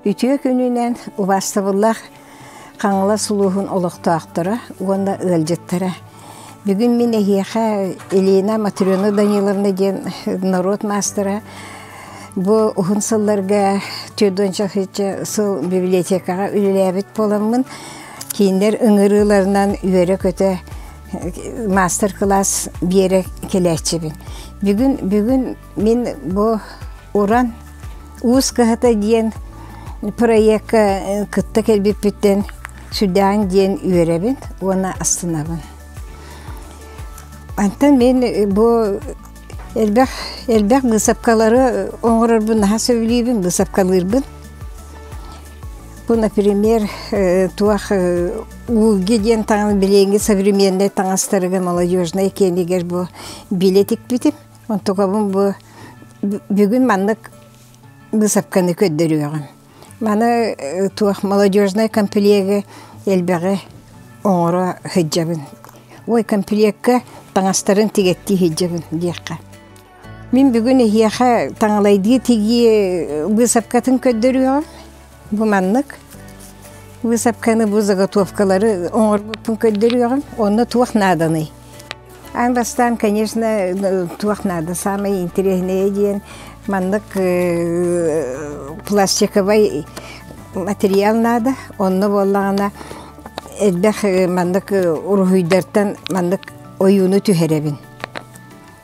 Үтүө күнүнэн убаастабыллаах Хаҥалас улууһун олохтоохторо уонна ыалдьыттара. Бүгүн мин эһиэхэ Елена Матрена Даниловна диэн норуот маастара бу уһун сылларга 40 сыл библиотекаҕа үлэлээбит буоламмын, кинилэр ыҥырыыларынан үөрэ-көтө маастар-кылаас биэрэ кэлээччибин. Бүгүн бүгүн мин бу Уран Уус кыһата диэн проекка кытта кэлбиппиттэн сүрдээҕин диэн үөрэбин уонна астынабын. Антон мин бу элбэх элбэх быысапкалары оҥорорбун наһаа сөбүлүүбүн, быысапкалыырбын. Бу, например, туох ууги диэн таҥас билиҥҥи современнай таҥастарыгар молодежнай киэнигэр бу билэ тикпитим. Онтукабын бу бүгүн маннык быысапканы көрдөрүөҕүм. Маны туох молодежнай комплегы элбэҕи оҥоро сылдьабын. Ой, комплекка таҥастарын тигэттии сылдьабын диэххэ. Мин бүгүн эһиэхэ таҥалайдыы тигии быысапкатын көрдөрүөҕүм. Бу маннык быысапканы бу заготовкалары оҥорбуппун көрдөрүөҕүм. Онно туох нааданый? Аан бастаан, конечно, туох наада, самое интересное диэн маннык пластиковай материал наада. Онно буоллаҕына элбэх маннык уруһуйдартан маннык ойууну түһэрэбин.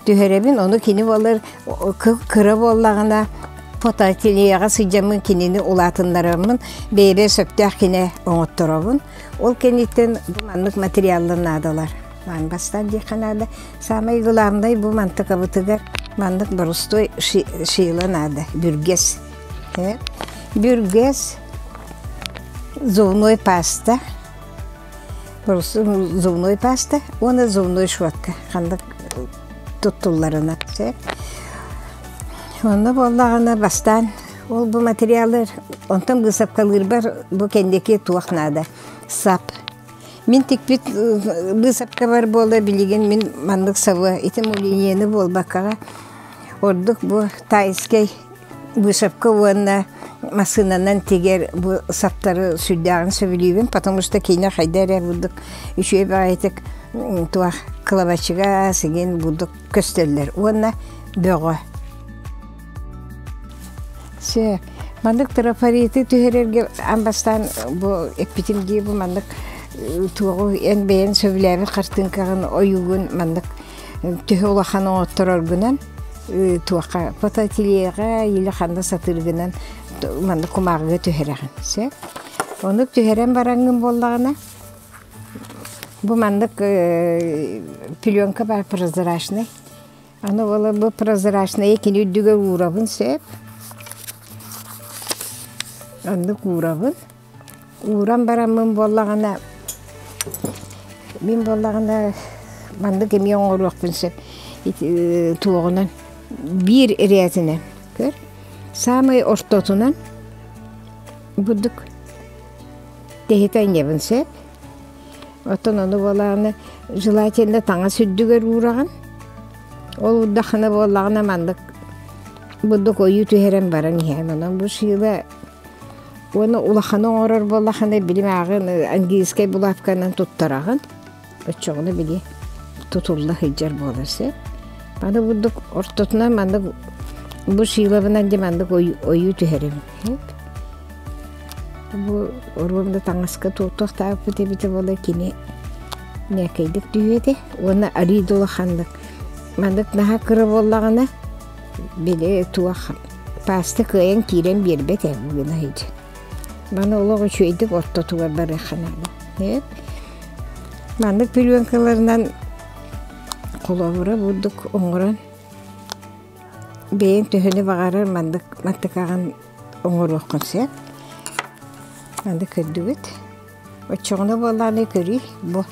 Түһэрэбин, ону кини буолар кыра буоллаҕына фотоательеҕа сылдьаммын кинини улаатыннараммын бэйэбэр сөптөөх кинэ оҥотторобун. Ол кэнниттэн бу маннык материаллар наадалар. Аан бастаан диэххэ наада. Самай главный бу мантыкабытыгар маннык боростуой шила наада, бүргэс. Бүргэс, зубной паста, зубной паста уонна зубной щетка ханнык туттулларына. Онно буоллаҕына бастаан ол бу материаллар онтон быысапкалыырбар бу кэнники туох наада сап Мин тикпит быысапкабар буола билигин мин маннык сабыа ити мулиньены буолбаккаҕа ордук бу тайскай быысапка уонна массыынанан тигэр бу саптары сүрдээҕин сөбүлүүбүн, потому что киинэ хайда эрэ бурдук үчүгэй баҕайытык туох кылабачыга сигин бурдук көстөллөр уонна бөҕө. Сөп. Маннык трафареты түһэрэргэ аан бастаан бу эппитим дии бу маннык туоҕу эн бэйэҥ сөбүлээбит хартыыҥкаҕын ойуугун маннык төһө улахан оҥоттороргунан туохха фотоательеҕа или ханна сатыыргынан маннык кумааҕыга түһэрэҕин. Сөп. Оннук түһэрэн бараҥҥын буоллаҕына бу маннык пленка баар прозрачный. Аны буола бу прозрачнайы кини үрдүгэр уурабын сөп. Оннук уурабын. Ууран бараммын буоллаҕына, мин буоллаҕына маннык эмиэ оҥоруохпун сөп. Ити туоҕунан биир ирээтинэн көр. Саамай ортотунан бурдук тэһитэ анньабын сөп. Оттон ону буолаҕына желательно таҥас үрдүгэр уураҕын. Ол уурдаххына буоллаҕына маннык бурдук ойуу түһэрэн баран иһээн. Онон бу шила уонна улаханы оҥорор буоллаххына билим ааҕын английскай булавканан туттараҕын. Оччоҕуна били тутулла сылдьар буолар сөп. Аны бурдук ортотунан маннык бу шилабынан дьэ маннык ойуу түһэрэбин. Бу оруобуна таҥаска туохтаабыт эбитэ буолла кини мээкэйдик түһүө этэ уонна арыый да улаханнык маннык наһаа кыра буоллаҕына били туох пааста кыайан киирэн биэрбэт ээ бүгүн сылдьан. Маны олох үчүгэйдик ортотугар барыахха наада. Маннык пеленкаларынан холобура бурдук оҥорон бэйэҥ төһөнү баҕарар маннык мантыкаҕын оҥоруоххун сөп. Аны көрдүгүт. Оччоҕуна буоллаҕына көрүй бу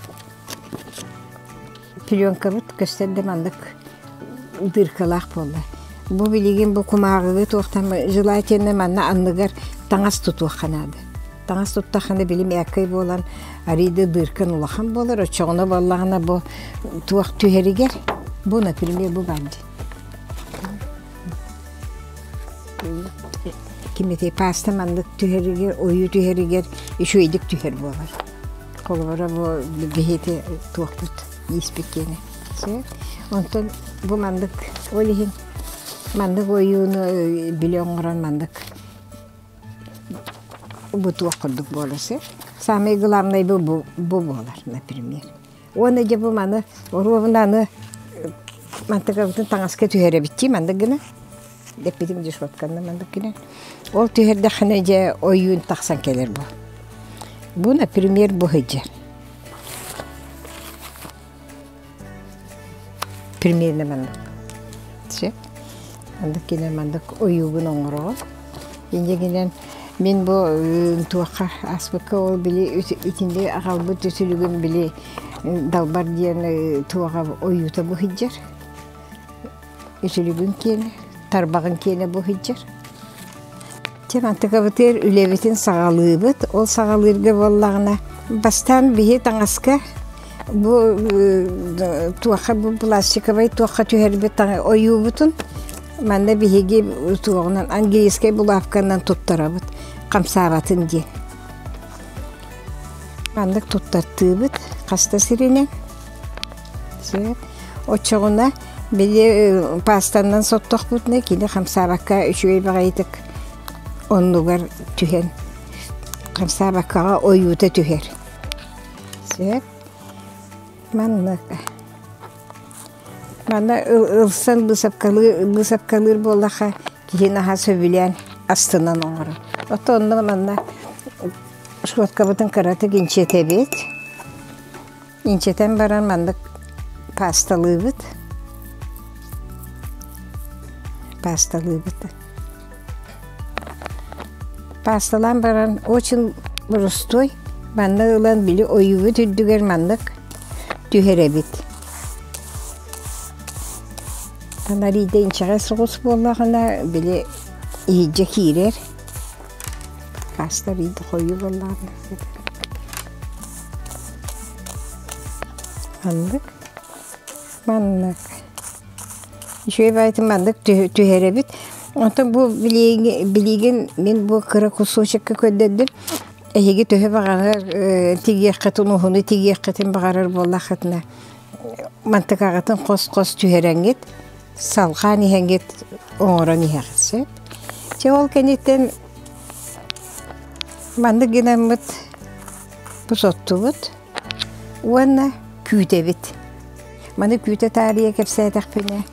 пленкабыт көстөр да маннык дыркалаах буолла. Бу билигин бу кумааҕыга туохтан желательно манна анныгар таҥас тутуохха наада. Таҥас туттаххына билим ээккэй буолан арыый да дыркан улахан буолар. Оччоҕуна буоллаҕына бу туох түһэригэр бу например бу баар дии. Ким этэй пааста маннык түһэригэр, ойуу түһэригэр үчүгэйдик түһэр буолар. Холобура бу биһиги туохпут ииспит киэнэ. Онтон бу маннык ол иһин маннык ойууну билэ оҥорон маннык бу туох курдук буолар сир. Самый главный бу бу буолар, например. Уонна дьэ бу маны оруобуна аны мантыкабытын таҥаска түһэрэбит дии маннык гына. Дэппитим дешевканна маннык гынан. Ол түһэрдэххинэ дьэ ойуун тахсан кэлэр бу. Бу, например, бу сылдьар. Примерно маннык. Все. Маннык гинэн маннык ойуугун оҥороҕун. Инньэ гинэн мин бу туохха ааспыкка ол били итинни аҕалбыт үтүлүгүм били далбар диэн туоҕа ойуута бу сылдьар. Үтүлүгүн киэнэ, тарбаҕын киэнэ бу сылдьар. Дьэ мантыкабытыгар үлэбитин саҕалыыбыт. Ол саҕалыырга буоллаҕына бастаан биһи таҥаска бу туохха бу пластиковай туохха түһэрбит ойуубутун манна биһиги туоҕунан английскай булавканан туттарабыт хамсаабатын диэн. Маннык туттартыыбыт хаста сиринэн. Сөп. Оччоҕуна били паастанан соттохпутуна кини хамсаабакка үчүгэй баҕайытык оннугар түһэн хамсаабаккаҕа ойуута түһэр. Сөп. Маннык. Манна ылсан быысапкалыыр буоллахха киһи наһаа сөбүлээн астынан оҥорор. Оттон онно манна шкоткабытын кыратык инчэтэбит. Инчэтэн баран маннык паасталыыбыт. Паасталыыбыт. Паасталаан баран очень боростуой. Манна ылан били ойуубут үрдүгэр маннык түһэрэбит. Анарийда инчэҕэй соҕус буоллаҕына били иһирдьэ киирэр. Паста биирдэ хойуу буоллаҕына Маннык, маннык. Үчүгэй баайытын маннык түһэрэбит. Онтон бу билигин мин бу кыра кусочекка көрдөрдүм. Эһиги төһө баҕарар тигиэххитин, уһуну тигиэххитин баҕарар буоллаххытына, мантыкаҕытын хос-хос түһэрэҥҥит, салҕаан иһэҥҥит оҥорон иһэҕит сөп. Чэ ол кэнниттэн маннык гынаммыт бу соттубут уонна күүтэбит. Маны күүтэ таарыйа кэпсээтэхпинэ,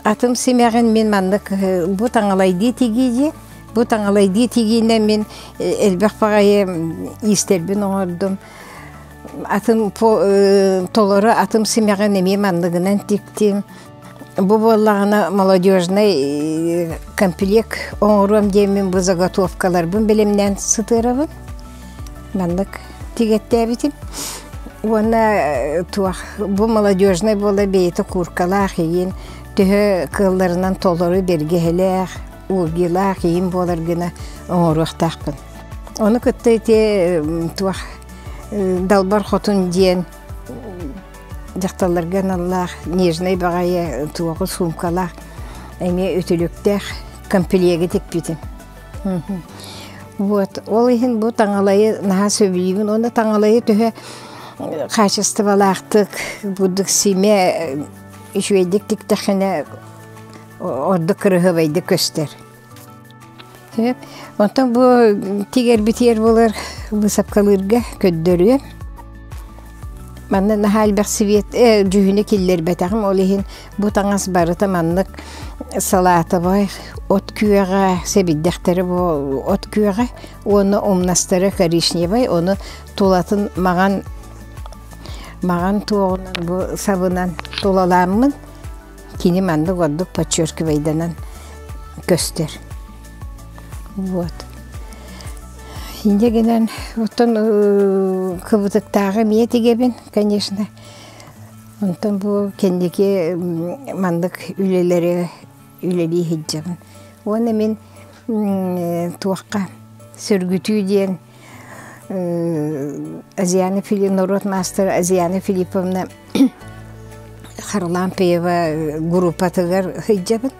атым симэҕин мин маннык бу таҥалайдыы тигии диэн, бу таҥалайдыы тигиинэн мин элбэх баҕайы иистэрбин оҥордум. Атым толору атым симэҕин эмиэ манныгынан тиктим. Бу буоллаҕына молодежнай комплект оҥоруом диэммин бу заготовкаларбын бэлэмнээн сытыарабын. Маннык тигэттээбитим. Уонна туох бу молодежнай буола бэйэтэ кууркалаах иин төһө кыалларынан толору бэргэһэлээх, угилаах иин буолар гына оҥоруохтаахпын. Ону кытта ити туох Далбар Хотун диэн дьахталларга аналлаах нежнай баҕайы туоҕу суумкалаах эмиэ үтүлүктээх комплегы тикпитим. Вот ол иһин бу таҥалайы наһаа сөбүлүүбүн уонна таҥалайы төһө хаачыстыбалаахтык бурдук симэ үчүгэйдик тиктэххинэ ордук кырыһыбайдык көстөр. Сөп. Онтон бу тигэрбитигэр буолар быысапкалыырга көрдөрүө. Манна наһаа элбэх свет дьүһүнү киллэрбэтэҕим, ол иһин бу таҥас барыта маннык салатовай от күөҕэ, сэбирдэхтэрэ бу от күөҕэ уонна умнастара коричневай, ону тулатын маҕан маҕан туоҕунан бу сабынан тулалааммын кини маннык ордук подчеркивайданан көстөр. Вот. Инде гынан оттон кыбытыктааҕы эмиэ тигэбин, конечно. Онтон бу кэнники маннык үлэлэри үлэлии сылдьабын. Уонна мин туохха сөргүтүү диэн Азиана Фили норуот маастара Азиана Филипповна Харлампьева группатыгар сылдьабын.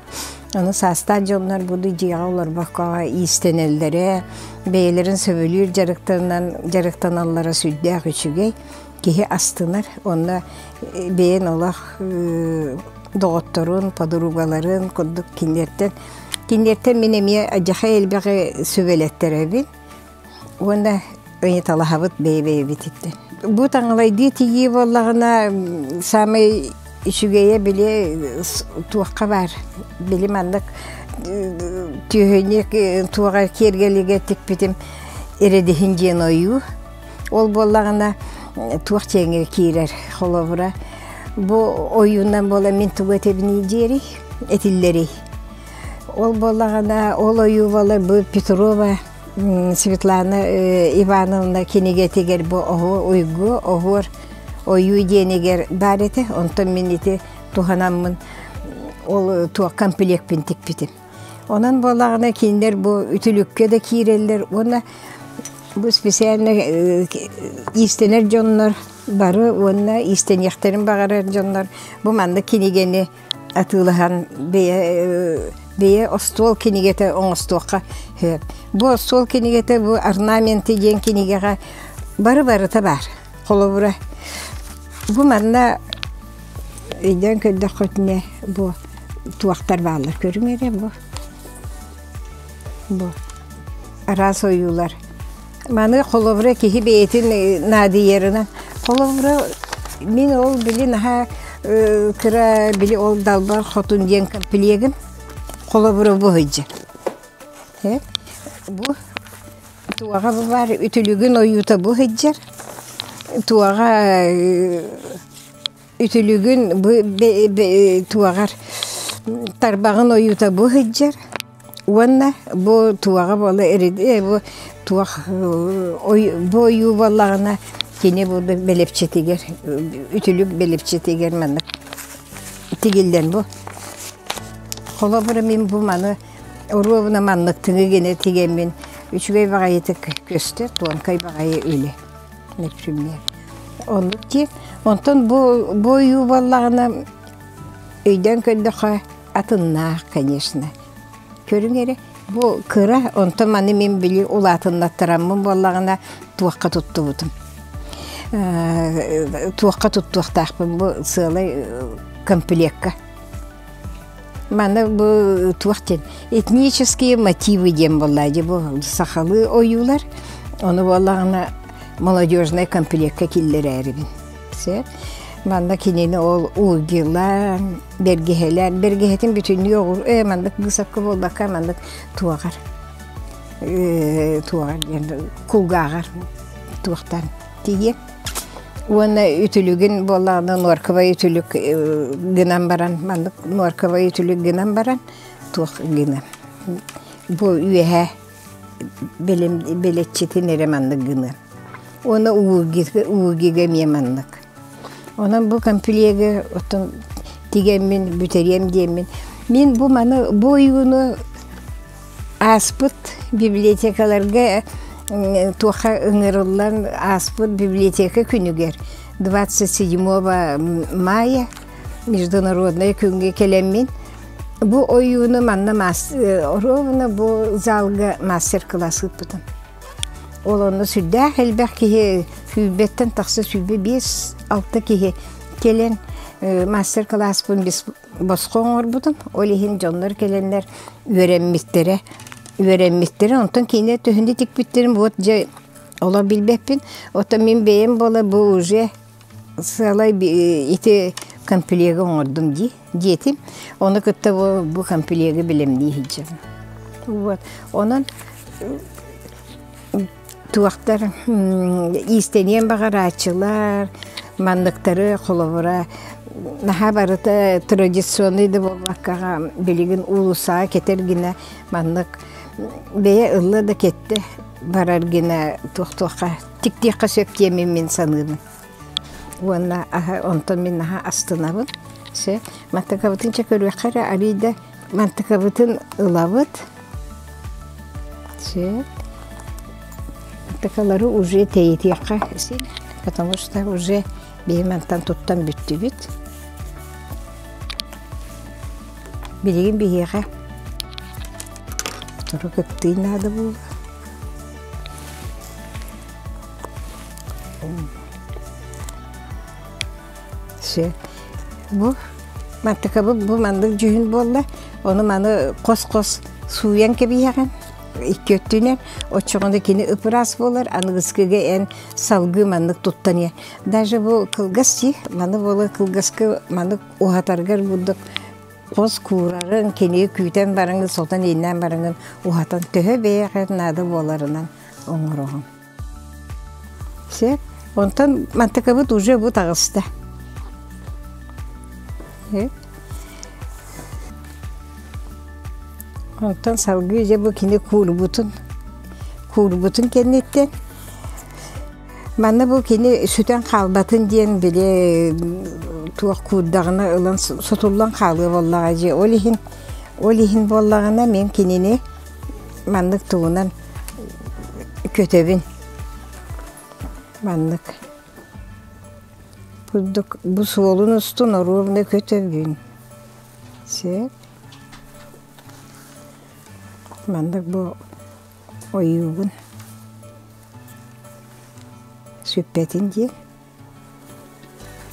Ону саастаах дьоннор бу дьиэҕэ олорбокко иистэнэллэрэ, бэйэлэрин сөбүлүүр дьарыктарынан дьарыктаналлара сүрдээх үчүгэй. Киһи астынар. Онно бэйэн олох доҕотторун, подругаларын курдук кинилэртэн кинилэртэн мин эмиэ адьаха элбэҕи сүбэлэттэрэбин. Уонна ыйыталаһабыт бэйэ-бэйэбититтэн. Бу таҥалайдыы тигии буоллаҕына саамай үчүгэйэ били туохха баар били маннык түөһүнүк туоҕа киэргэлигэ тикпитим эрэдиһин диэн ойуу. Ол буоллаҕына туох диэҥҥэ киирэр холобура бу ойуунан буола мин тугу этэбиний диэрий этиллэрий Ол буоллаҕына ол ойуу буолар бу Петрова Светлана Ивановна кинигэтигэр бу оһуор уйгу оһуор ойуу диэнигэр баар этэ. Онтон мин ити туһанаммын ол туох комплекпин тикпитим. Онон буоллаҕына кинилэр бу үтүлүккэ да киирэллэр уонна бу специально иистэнэр дьоннор бары уонна иистэниэхтэрин баҕарар дьоннор бу маннык кинигэни атыылаһан бэйэ бэйэ остуол кинигэтэ оҥостуохха сөп. Бу остуол кинигэтэ бу орнаменты диэн кинигэҕэ бары барыта баар. Холобура, бу манна өйдөөн көрдөххүтүнэ бу туохтар бааллар көрүҥ эрэ бу. Бу араас ойуулар. Маны холобура киһи бэйэтин наадыйарынан холобура мин ол били наһаа кыра били ол далбар хотун диэн комплегым холобура бу сылдьар. Бу туоҕа бу баар үтүлүгүн ойуута бу сылдьар. Туоҕа үтүлүгүн бу туоҕар тарбаҕын ойуута бу сылдьар. Уонна бу туоҕа буола бу туох бу ойуу буоллаҕына кини бу бэлэпчитигэр үтүлүк бэлэпчитигэр маннык тигиллэн бу холобура мин бу маны оруобуна маннык тыҥы гына тигэммин үчүгэй баҕайытык көстөр тонкай баҕайы үлэ например оннук диэн онтон бу бу ойуу буоллаҕына өйдөөн көрдөххө Атыннаах, конечно. Көрүҥ эрэ, бу кыра, онтон маны мин били улаатыннаттараммын буоллаҕына туохха туттубутум. Туохха туттуохтаахпын бу сыалай комплекка. Маны бу туох диэн этнические мотивы диэн буолла дии бу сахалыы ойуулар. Ону буоллаҕына молодежнай комплекка киллэрээрибин. Сөп. Манна кинини ол угилаан, бэргэһэлээн, бэргэһэтин бүтүннүү оҕур ээ маннык быысапка буолбакка маннык туоҕар туоҕар диэн кулгааҕар туохтаан тиийиэм. Уонна үтүлүгүн буоллаҕына нуоркабай үтүлүк гынан баран маннык нуоркабай үтүлүк гынан баран туох гына бу үөһэ бэлэччитин эрэ маннык гыныам. Уонна уугига эмиэ маннык. Онон бу комплегы оттон тигэммин бүтэриэм диэммин. Мин бу маны бу ойууну ааспыт библиотекаларга туохха ыҥырыллан ааспыт библиотека күнүгэр 27 мая международнай күҥҥэ кэлэммин бу ойууну манна ровно бу залга мастер-класс ыыппытым. Ол онно сүрдээх элбэх киһи сүүрбэттэн тахса 25-6 киһи кэлэн мастер-класспын босхо оҥорбутум. Ол иһин дьоннор кэлэннэр үөрэммиттэрэ. Үөрэммиттэрэ. Онтон киинэ төһөнү тикпиттэрин вот дьэ олох билбэппин. Оттон мин бэйэм буола бу уже сыалай ити комплегы оҥордум дии диэтим. Ону кытта бу, бу комплегы бэлэмнии сылдьабын. Вот. Онон туохтар иистэниэн баҕарааччылар манныктары холобура наһаа барыта традиционный да буолбаккаҕа билигин уулуссаҕа кэтэр гына маннык бэйэ ылла да кэттэ барар гына туох-туохха тиктиэххэ сөп диэммин мин саныыбын. Уонна аһа онтон мин наһаа астынабын. Сөп. Мантыкабытын чэ көрүөххэ эрэ арыый да мантыкабытын ылабыт. Сөп. Мантыкалары уже тэйитиэххэ син, потому что уже биһи мантан туттан бүттүбүт. Билигин биһиэхэ Сотору кыптыый наада буолуо. Все. Бу мантыкабыт бу маннык дьүһүн буолла. Ону маны хос-хос сууйан кэбиһэҕин икки өттүнэн. Оччоҕуна кини ып-ыраас буолар, аныгыскыга эн салгыы маннык туттан иһэ. Даже бу кылгас дии, маны буола кылгаска маннык уһатаргар бурдук хос куурарын, кини күүтэн бараҥын, сотон ииннээн бараҥын уһатан төһө бэйэҕэр наада буоларынан оҥороҕун. Все. Онтон мантыкабыт уже бу таҕыста. Онтон салгыы дьэ бу кини куурбутун куурбутун кэнниттэн манна бу кини сүтэн хаалбатын диэн били туох куурдаҕына ылан сотуллан хаалыа буоллаҕа дьэ ол иһин ол иһин буоллаҕына мин кинини маннык тугунан көтөбүн маннык курдук бу суолун устун оруобуна көтөбүн сөп маннык бу ойуубун сүппэтин диэн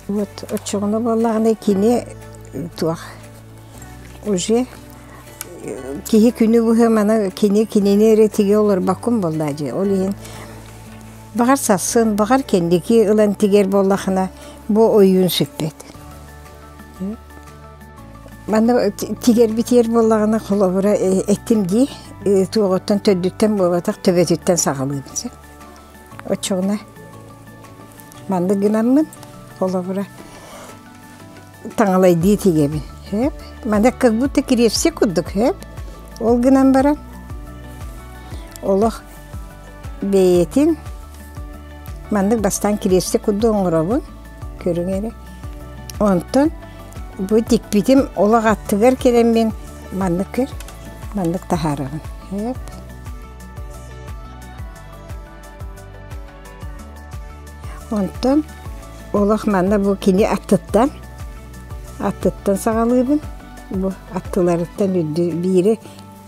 Вот оччоҕуна буоллаҕына кини туох уже киһи күнү быһа маны кини кинини эрэ тигэ олорбоккун буоллаа дии. Ол иһин баҕар сарсын, баҕар кэнники ылан тигэр буоллахына бу ойуун сүппэт. Манна тигэрбитигэр буоллаҕына холобура эттим дии туоҕуттан төрдүттэн буолбатах төбөтүттэн саҕалыыбын сөп. Оччоҕуна маннык гынаммын, холобура, таҥалайдыы тигэбин, сөп. Манна как будто кириэпсэ курдук, сөп. Ол гынан баран олох бэйэтин маннык бастаан кириэпсэ курдук оҥоробун, көрүҥ эрэ. Онтон бу тикпитим олох аттыгар кэлэммин маннык көр, маннык таһаарабын, сөп. Онтон олох манна бу кини аттыттан, аттыттан саҕалыыбын. Бу аттыларыттан үрдү биири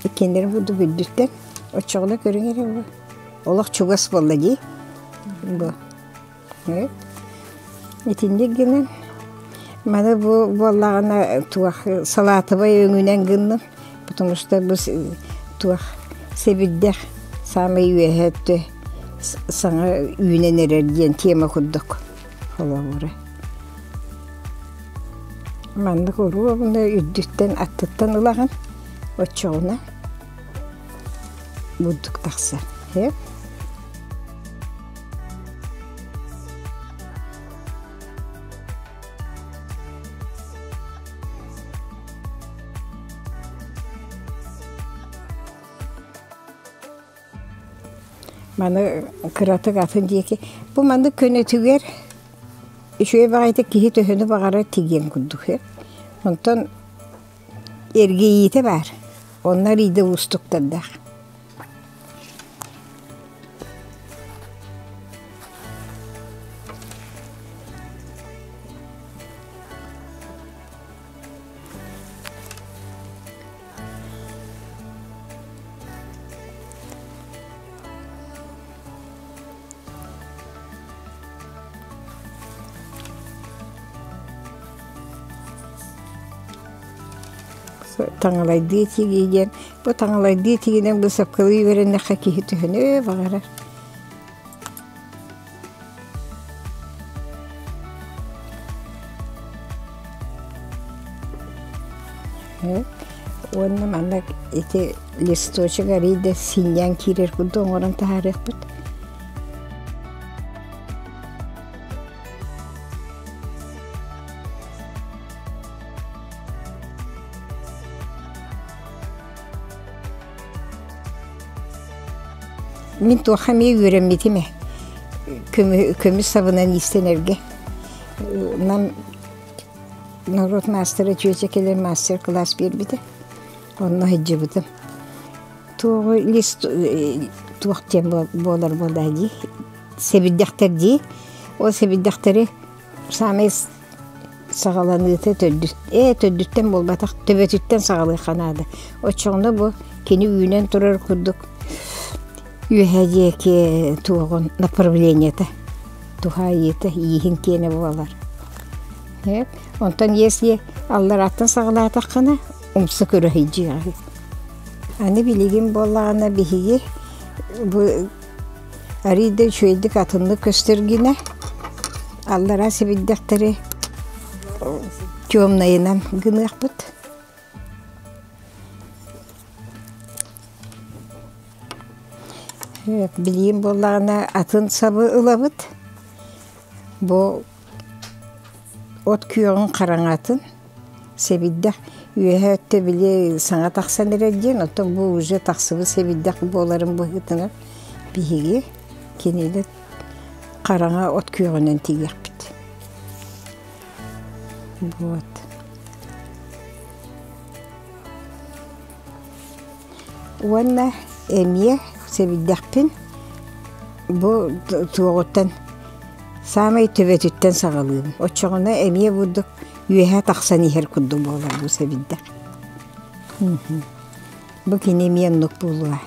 иккиэннэрин курдук үрдүттэн. Оччоҕуна көрүҥ эрэ бу. Олох чугас буолла дии. Бу. Итинник гынан маны бу буоллаҕына туох салаатыбай өҥүнэн гынным. Потому что бу туох сэбирдэх саамай үөһэ өттө саҥа үүнэн эрэр диэн тема курдук холобура. Маннык уруобуна үрдүттэн аттыттан ылаҕын оччоҕуна бурдук тахсар. Маны кыратык атын диэки бу маннык көнөтүгэр үчүгэй баҕайытык киһи төһөнү баҕарар тигиэн курдук үһү. Онтон эргийиитэ баар. Онно арыйда уустуктардаах. Таҥалайдыы тигии диэн бу таҥалайдыы тигинэн быысапкалыы үөрэннэххэ киһи төһөнү баҕарар. Уонна манна ити листочек арыый да синньээн киирэр курдук оҥорон таһаарыахпыт. Мин туохха эмиэ үөрэммитим ээ. Көмүс сабынан иистэнэргэ. Нам норуот маастара чүөчэ кэлэн мастер-класс биэрбитэ. Онно сылдьыбытым. Туоҕу лист туох диэн буолар буолаа дии. Сэбирдэхтэр дии. Ол сэбирдэхтэри саамай саҕаланыыта төрдүт ээ төрдүттэн буолбатах төбөтүттэн саҕалыахха наада. Оччоҕуна бу Кини үүнэн турар курдук үөһэ диэки туоҕун направлениета туһаайыыта ииһин киэнэ буолар. Онтон если алларааттан саҕалаатаххына умса көрө сылдьыаҕай. Аны билигин буоллаҕына биһиги бу арыый да үчүгэйдик атыннык көстөр гинэ аллараа сэбирдэхтэри темнайынан гыныахпыт. Билигин буоллаҕына атын сабы ылабыт. Бу от күөҕүн хараҥатын сэбирдэх үөһэ өттө били саҥа тахсан эрэр диэн, оттон бу уже тахсыбыт сэбирдэх буоларын быһыытынан биһиги кинини хараҥа от күөҕүнэн тигиэхпит. Вот. Уонна эмиэ сэбирдэхпин бу туоҕуттан саамай төбөтүттэн саҕалыыбын. Оччоҕуна эмиэ бурдук үөһэ тахсан иһэр курдук буолар бу сэбирдэх. Бу кини эмиэ оннук буолуо.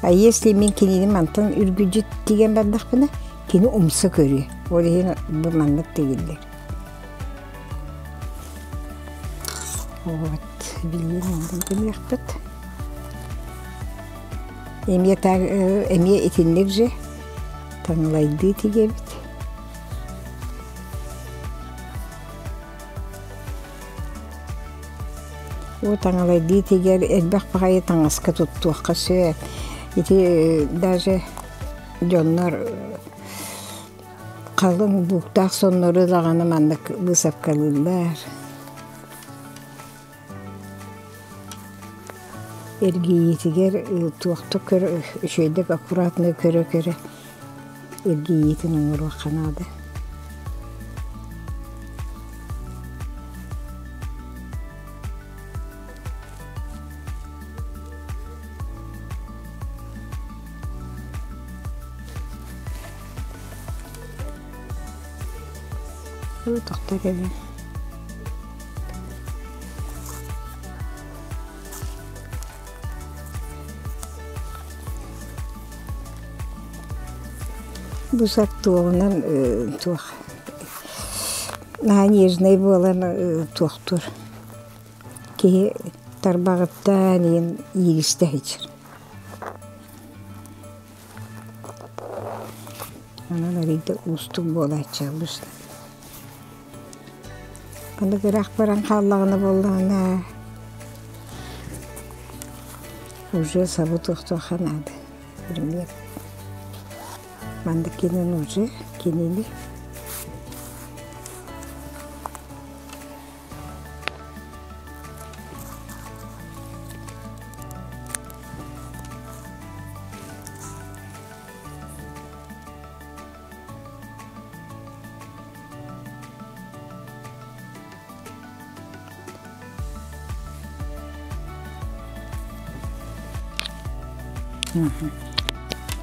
А если мин кинини мантан үргүдьү тигэн бардахпына, кини умса көрүө. Ол иһин бу маннык тигиллэр. Вот, билиэн оннук гыныахпыт. Эмиэ эмиэ итинник же таҥалайдыы тигэбит. Уу таҥалайдыы тигэр элбэх баҕайы таҥаска туттуохха сөп. Ити даже дьоннор халыҥ бууктаах соннору даҕаны маннык быысапкалыыллар. Эргийиитигэр туохтук көрө үчүгэйдик аккуратно көрө-көрө эргийиитин оҥоруохха наада. Тохтор эбит. Бу сап туоҕунан туох наһаа нежнэй буолан туохтуур киһи тарбаҕыттан иин иилистэ сылдьар. Онон арыйда уустук буолааччы обычно. Аны ыраах баран хааллаҕына буоллаҕына уже сабы туохтуохха наада. Пример. Маннык кинин уже кинини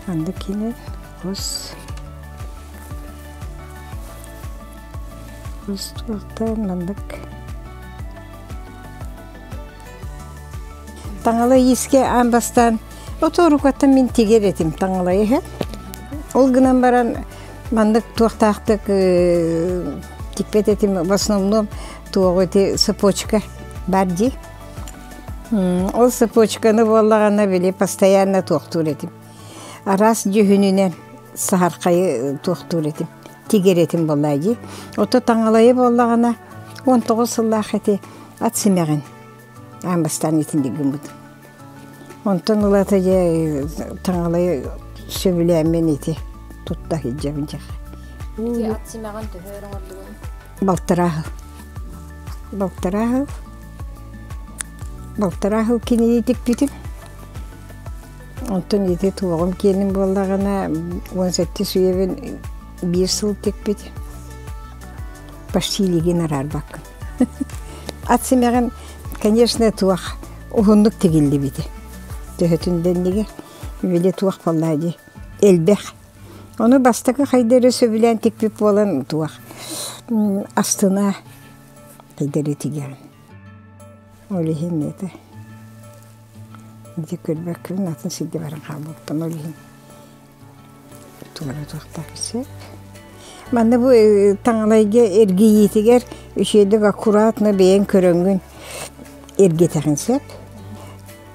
Маннык кини хос хос туохтаан маннык Таҥалай иискэ аан бастаан оторукаттан мин тигэр этим таҥалай иһэ. Ол гынан баран маннык туохтаахтык тикпэт этим в основном туоҕу ити цепочка бар дии. Ол цепочканы буоллаҕына били постоянно туохтуур этим. Араас дьүһүнүнэн саһархайы туохтуур этим, тигэр этим буоллаа дии. Ото таҥалайы буоллаҕына 19 сыллаах эти ат симэҕин аан бастаан итинник гыммытым. Онтон ылата дьэ таҥалайы сөбүлээммин ити тутта сылдьабын дьэ. Ити ат симэҕин төһө өр оҥордугун? Балтараа сыл. Балтараа сыл. Балтараа сыл кинини тикпитим. Онтон ити туоҕум киэнин буоллаҕына 17 үйэбин биир сыл тикпит. Почти илигин араарбаккын. Ат симэҕин, конечно, туох уһуннук тигиллибитэ. Төһөтүн дэннигэр били туох буоллаа дии элбэх. Ону бастакы хайда эрэ сөбүлээн тикпит буолан туох астына хайда эрэ тигэҕин. Ол иһин это. Ити көрбөккүн атын сиргэ баран хаалбыппын ол иһин туора туохтаах сөп. Манна бу таҥалайга эргийиитигэр үчүгэйдик аккуратно бэйэҥ көрөҥҥүн эргитэҕин сөп.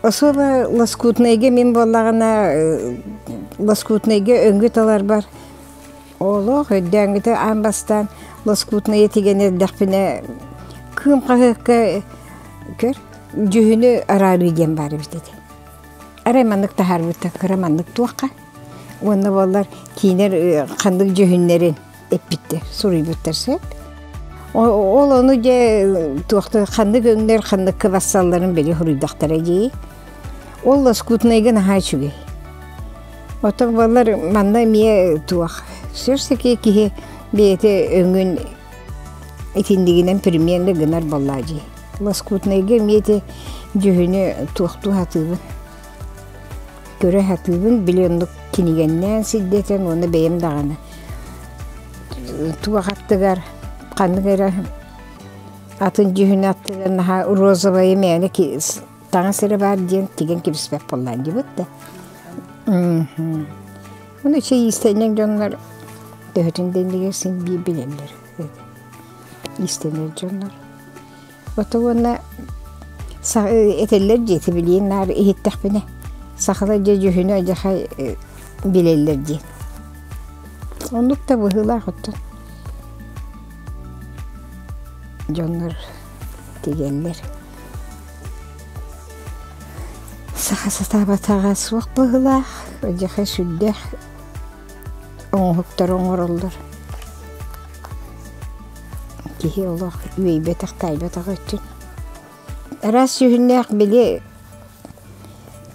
Особо лоскутнайга мин буоллаҕына лоскутнайга өҥгү таларбар олох өйдөөҥҥүтэ аан бастаан лоскутнайы тигэн эрдэхпинэ кыым хаһыакка көр дьүһүнү араарыы диэн баар эбит этэ. Арай маннык таһаарбыттар кыра маннык туохха уонна буоллар киинэр ханнык дьүһүннэрин эппиттэр, суруйбуттар сөп. Ол ону дьэ туохта ханнык өҥнөр ханныкка бассалларын били суруйдахтара дии. Ол лоскутнайга наһаа үчүгэй. Оттон буоллар манна эмиэ туох сүр-сэки киһи бэйэтэ өҥүн итиннигинэн примерно гынар буоллаа дии. Лоскутнайга эмиэ ити дьүһүнү туохтуу сатыыбын. Көрө сатыыбын, били оннук кинигэннээн сирдэтэн уонна бэйэм даҕаны туох аттыгар ханнык эрэ атын дьүһүн аттыгар наһаа розовайы мээнэ таҥас эрэ баар диэн тигэн кэбиспэт буоллаан диэбит да. Ону чэй иистэнньэҥ дьоннор төһөтүн да иннигэр син биир билэллэр. Иистэнэр дьоннор. Ото уонна этэллэр дьиэти билиэн наар иһиттэхпинэ сахалар дьэ дьүһүнэ адьахай билэллэр диэн. Оннук да быһыылаах оттон дьоннор тигэллэр. Саха сатаабатаҕа суох быһыылаах, адьахай сүрдээх оҥоһуктары оҥороллор. Киһи олох үөйбэтэх-таайбатах өттүн. Араас сүһүннээх били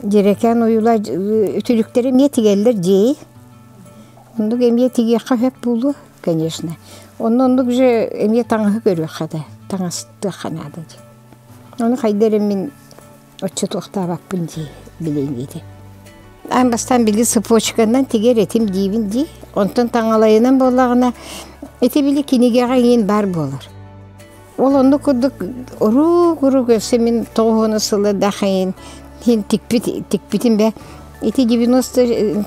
дьэрэкээн ойуулаах үтүлүктэри эмиэ тигэллэр дии. Оннук эмиэ тигиэххэ сөп буолуо, конечно. Онно оннук же эмиэ таҥаһы көрүөххэ да, таҥастыахха наада дии. Ону хайда эрэ мин Оччотуохтаабаппын дии билиҥҥитэ. Аан бастаан били цепочканан тигэр этим диибин дии. Онтон таҥалайынан буоллаҕына ити били кинигэҕэ иҥин баар буолар. Ол оннук курдук урук-урук өссө мин тоҕуһуона сылы да хайын иһин тикпит тикпитим бэ. Ити 90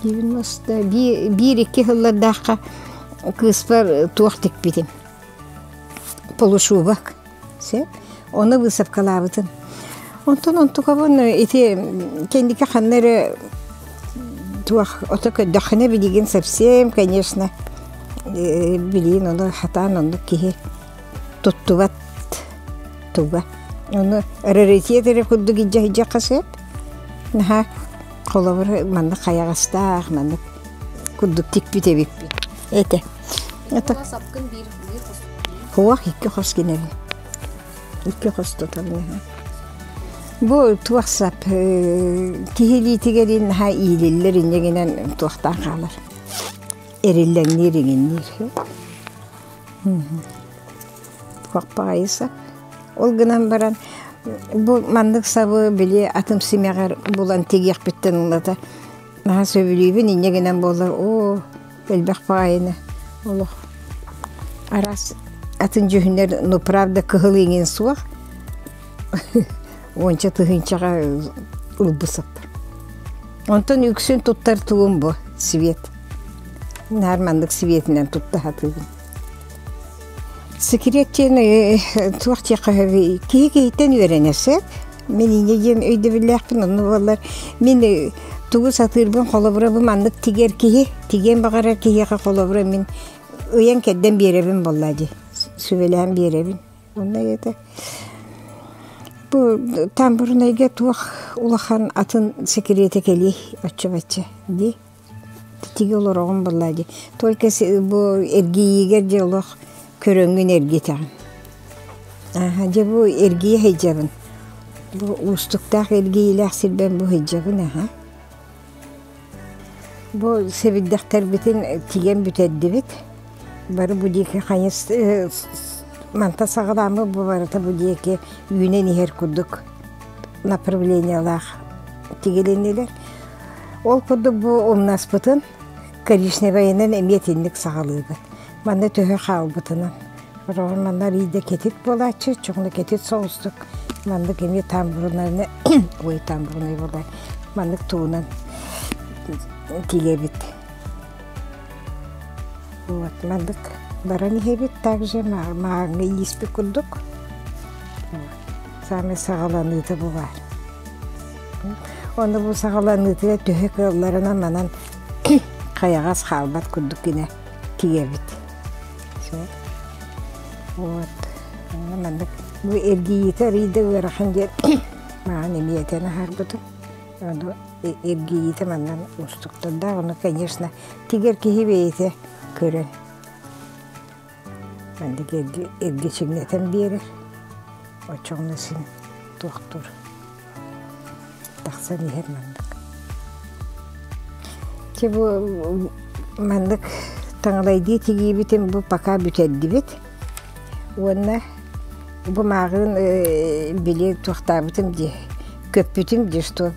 91 икки сыллардаахха кыыспар туох тикпитим. Полушубок. Сөп. Ону быысапкалаабытым. Онтон онтукабын ити кэнники ханна эрэ туох ото көрдөххүнэ билигин совсем, конечно, билигин ону хатаан оннук киһи туттубат туга. Ону раритет эрэ курдук илдьэ сылдьыахха сөп. Наһаа холобур маннык хайаҕастаах, маннык курдук тикпит эбиппин. Этэ. Это Сапкын биир биир хос. Хуах икки хос гинэбин. Икки хос тутабын. Бу туох сап киһи илиитигэр наһаа иилиллэр инньэ гинэн туохтаан хаалар. Эриллэҥниир иҥинниир. Туох сап. Ол гынан баран бу маннык сабы били атым симэҕэр булан тигиэхпиттэн ылата наһаа сөбүлүүбүн инньэ гынан буоллар оо элбэх баҕайыны олох араас атын дьүһүннэр ну правда кыһыл иҥин суох уонча тыһыынчаҕа ылбыт саптар онтон үксүн туттар тугум бу свет наар маннык светинэн тутта сатыыбын секрет диэн туох диэххэ сөбүй киһи киһиттэн үөрэнэр сөп Мин инньэ диэн өйдөбүллээхпин, онно буоллар мин тугу сатыырбын холобура бу маннык тигэр киһи, тигиэн баҕарар киһиэхэ холобура мин ыйан-кэрдэн биэрэбин буоллаа дии, сүбэлээн биэрэбин. Онно это бу тамбурнайга туох улахан атын секретэ кэлиэй оччо-бачча дии. Тиги олороҕун буоллаа дии. Только бу эргийиигэр дьэ олох көрөҥҥүн эргитэҕин. Ааһа, дьэ бу эргийэ сылдьабын. Бу уустуктаах эргийиилээх сирбэн бу сылдьабын аха. Бу сэбирдэхтэрбитин тигэн бүтэрдибит. Бары бу диэки хайыс манта саҕалааммыт бу барыта бу диэки үүнэн иһэр курдук направлениелаах тигилиннилэр. Ол курдук бу умнаспытын коричневайынан эмиэ итинник саҕалыыбыт. Манна төһө хаалбытынан. Ороҕун манна арыйда кэтит буолааччы, чоҥно кэтит соҕустук. Маннык эмиэ тамбурунаны, ой тамбурунай буолла, маннык туунан тигэбит. Вот маннык баран иһэбит также мааҥҥа ииспит курдук. Саамай саҕаланыыта бу баар. Ону бу саҕаланыытыгар төһө кыалларынан манан хайаҕас хаалбат курдук гына тигэбит. Вот маннык бу эргийиитэ арыйда ыарахан диэн маҕан эмиэ этэн аһарбытым. Ону эргийиитэ манан уустуктардаах, ону конечно тигэр киһи бэйэтэ көрөн маннык эргичиҥнэтэн биэрэр. Оччоҕуна син туохтуур тахсан иһэр маннык. Чэ бу маннык таҥалайдыы тигиибитин бу пока бүтэрдибит. Уонна бу мааҕын били туохтаабытым дии, көппүтүм дии, что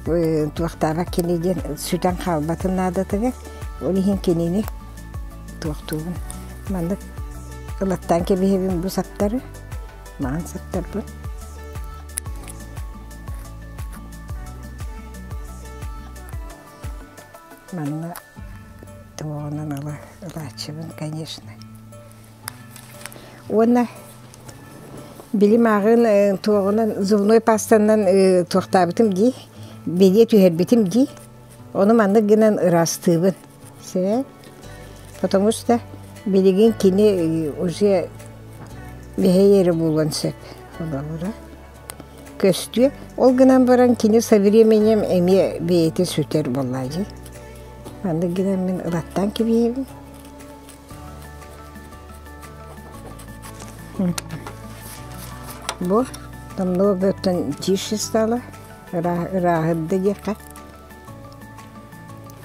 туохтаабат кини диэн сүтэн хаалбатын наадатыгар. Ол иһин кинини туохтуубун. Маннык ылаттаан кэбиһэбин бу саптары. Маҕан саптарбын. Манна туоҕунан ыла ылааччыбын, конечно. Уонна билим ааҕын туоҕунан зубной пастанан туохтаабытым дии, бэлиэ түһэрбитим дии. Ону маннык гынан ыраастыыбын. Сөп. Потому что билигин кини уже бэһэй эрэ буолуон сөп холобура. Көстүө. Ол гынан баран кини со временем эмиэ бэйэтэ сүтэр буоллаа дии. Маннык гынан мин ылаттаан кэбиһэбин. Бу намного оттон тише стало, ырааһырда диэххэ.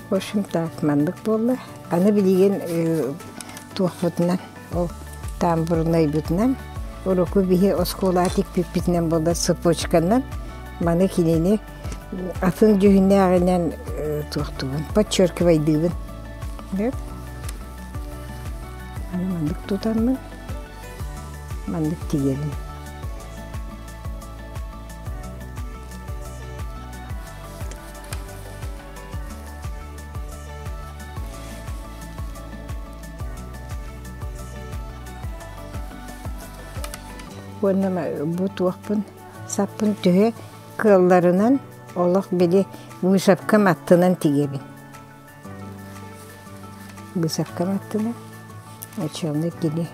В общем так маннык буолла. Аны билигин туохпутунан, ол тамбурнайбытынан, урукку биһи оскуолаҕа тикпиппитинэн буолла цепочканан маны кинини атын дьүһүннээҕинэн туохтуубун, подчеркивайдыыбын. Аны маннык тутаммын, маннык тигэбин. Уонна бу туохпун саппын төһө кыалларынан олох били вышивкам аттынан тигэбин. Вышивкам аттынан оччоҕуна кини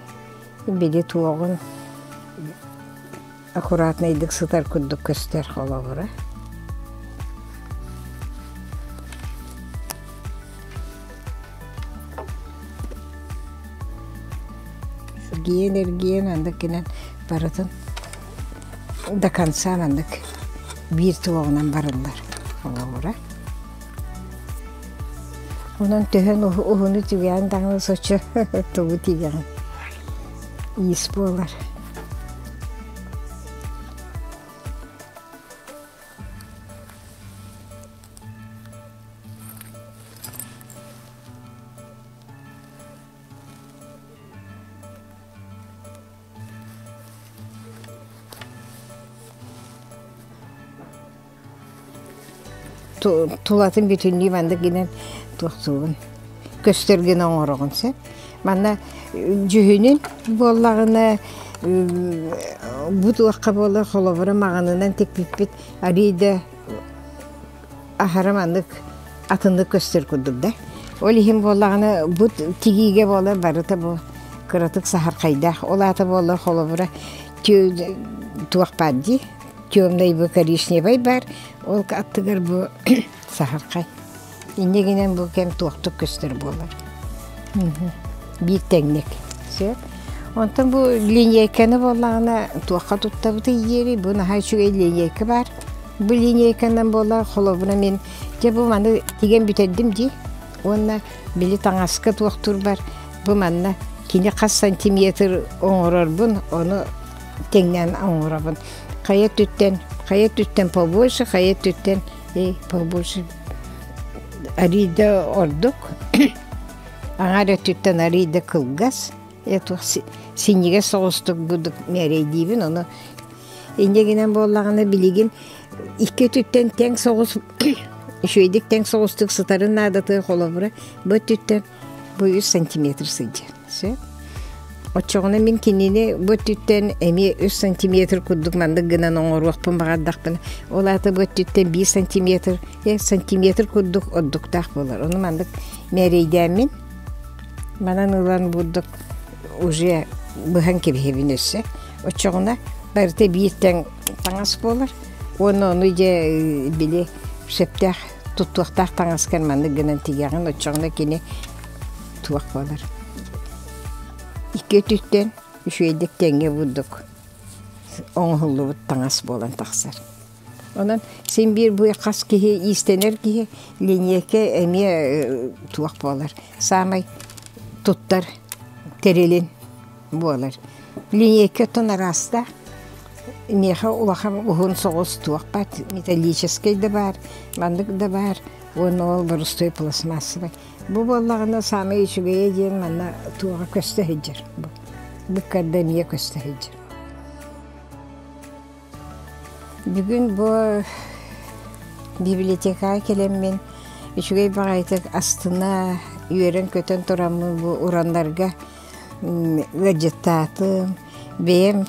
били туоҕун аккуратнайдык сытар курдук көстөр холобура. Эргийэн эргийэн андык гынан барытын до конца маннык биир туоҕунан барыллар холобура. Онон төһөн уһуну түгээн даҕаны соччо тугу тигэҕин иис буолар. Тулатын бүтүннүү маннык гынан туохтуубун көстөр гына оҥороҕун сөп. Манна дьүһүнүн буоллаҕына бу туохха буолар холобура маҕанынан тикпиппит арыый да аһара маннык атыннык көстөр курдук да. Ол иһин буоллаҕына бу тигиигэ буолар барыта бу кыратык саһархайдаах. Ол аата буоллар холобура туох баар дии темный бу коричневай баар ол аттыгар бу саһархай. Инньэ гынан бу кэм туохтук көстөр буолар. Биир тэҥник. Сөп. Онтон бу линейканы буоллаҕына туохха туттабытый диэри бу наһаа үчүгэй линейка баар. Бу линейканан буолар холобура мин дьэ бу маны тигэн бүтэрдим дии. Уонна били таҥаска туохтуурбар бу манна кини хас сантиметр оҥорорбун ону тэҥнээн оҥоробун. Хайа өттүттэн, хайа өттүттэн побольше, хайа өттүттэн побольше арыйда ордук. Аҥаар өттүттэн арыйда кылгас. Туох синньигэс соҕустук будук мээрэйдиибин, ону Инньэ гынан буоллаҕына билигин икки өттүттэн тэҥ соҕус үчүгэйдик тэҥ соҕустук сытарын наадатыгар холобура бу өттүттэн бу үс сантиметр сылдьар. Сөп. Оччоҕуна мин кинини бу өттүттэн эмиэ үс сантиметр курдук маннык гынан оҥоруохпун баҕардахпына, ол аата бу өттүттэн биир сантиметр, сантиметр курдук ордуктаах буолар. Ону маннык мээрэйдээммин манан ылан бурдук уже быһан кэбиһэбин өссө. Оччоҕуна барыта биир тэҥ таҥас буолар. Уонна ону дьэ били сөптөөх туттуохтаах таҥаскар маннык гынан тигэҕин, оччоҕуна кини туох буолар. Икки өттүттэн үчүгэйдик тэҥҥэ бурдук оҥоһуллубут таҥас буолан тахсар. Онон син биир бу хас киһи иистэнэр киһи линиэкэ эмиэ туох буолар саамай туттар тэрилин буолар. Линиэкэ оттон араастаах. Миэхэ улахан уһун соҕус туох баар, металлическай да баар, маннык да баар уонна ол боростуой пластмассовай. Бу буоллаҕына саамай үчүгэйэ диэн манна туоҕа көстө сылдьар. Быккарда эмиэ көстө сылдьар. Бүгүн бу библиотекаҕа кэлэммин үчүгэй баҕайытык астына үөрэн-көтөн тураммын бу ураннарга ыалдьыттаатым. Бэйэм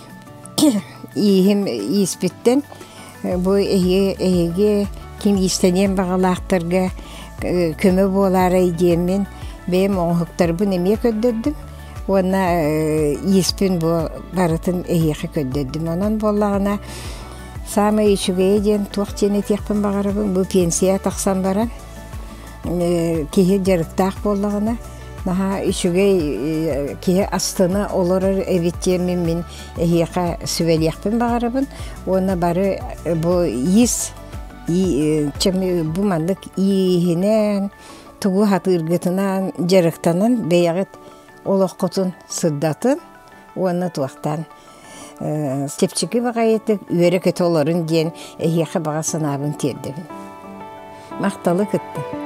ииһим ииспиттэн бу эһиги ким иистэниэн баҕалаахтарга көмө буолаарай диэммин бэйэм оҥоһуктарбын эмиэ көрдөрдүм. Уонна ииспин бу барытын эһиэхэ көрдөрдүм. Онон буоллаҕына саамай үчүгэйэ диэн туох диэн этиэхпин баҕарабын бу пенсия тахсан баран киһи дьарыктаах буоллаҕына наһаа үчүгэй киһи астына олорор эбит диэммин мин эһиэхэ сүбэлиэхпин баҕарабын уонна бары бу иис бу маннык ииһинэн тугу сатыыргытынан дьарыктанан бэйэҕит олоххутун сырдатын уонна туохтаан чэпчэки баҕайытык үөрэ-көтө олорун диэн эһиэхэ баҕа санаабын тиэрдэбин. Махталы кытта.